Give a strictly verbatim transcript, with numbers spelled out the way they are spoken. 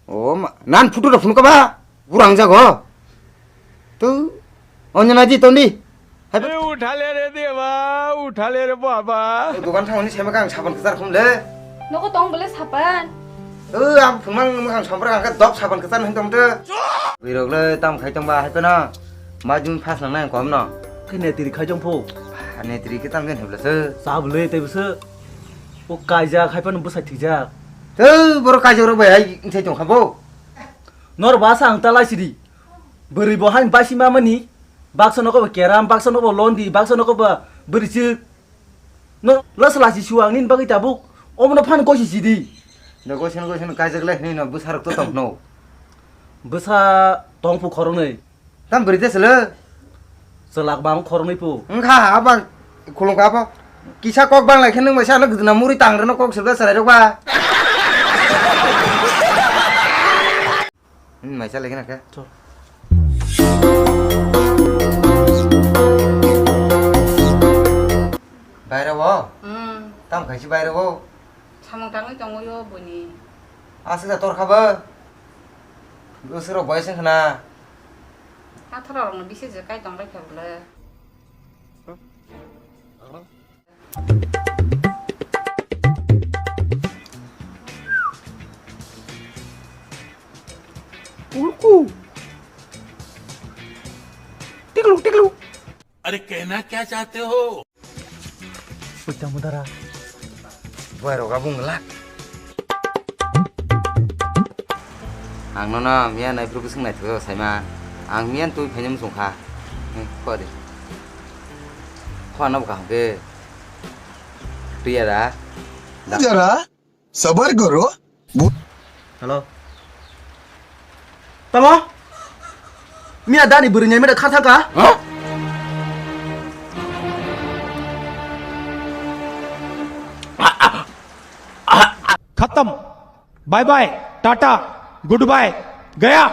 O ma, nan photo rok phunukha ba? Burang jago. Tu, onjana ji tondi. Hai. ए उठा ले रे देवा, उठा ले रे बाबा। Dogan thangni sema kang saban kwchar khum le. Nogo tong bole sapan. O, ang phunmang mokang sompra ang khe dop saban kwchar hin tong te. Birok le tam khai tong ba hai pena. Ma jun phas nang nang kom no. Khe netri khai jong pho. Netri khe tam jen hebla se. Sa bole te bese. O kaijak hai pano bwsai thwijak. Tei borok kaijak rok bai hai wngthai tong kha bo. Nor ba sa ang ta lai sidi. Bwrwi bo hai baisi ma mani. Baksa nogo bo keram, baksa nogo bo londi, baksa nogo bo bwrwi chwk. No lasa lasi su ang nini bagwi tabuk. Omono phan gosi sidi. No gosi no gosi no kaijak le hwnwi no bwsa rok to tong no. Bwsa tong phu khoroknwi. Tam bwrwi de sele. Chelak bang khoroknwi pu. Wngkha abang khulungkha abo. Kisa kok bang lai khe nwng bai sa ano guduna muri tang rwno kok sebla chwrai rok ba. Hmm, mai sa lai khe na khe. Cho. Baira wo? Hmm. Tam khai si baira wo? Samung tangwi tongo yo boni. Aswk da tor kha ba? Bwswk rok bai se khna. Pathor rokno bisi je kai tong lai kha bwle. Ulku. Tiklu, tiklu. अरे कहना क्या चाहते हो? Puitang mudara. Boy roga bung la. Ang nono miya nai phuru bwswng naithok saima. Ang miya twi phainai muchung kha. Kho de. Kho ano bwkha hwnkhe. Twi ya da. Jara. Sabar karo. Hello. Tamo? Miya dani bwrwi nyai meda kha thangka? Khatam. Bye bye. Tata. Goodbye. Gaya.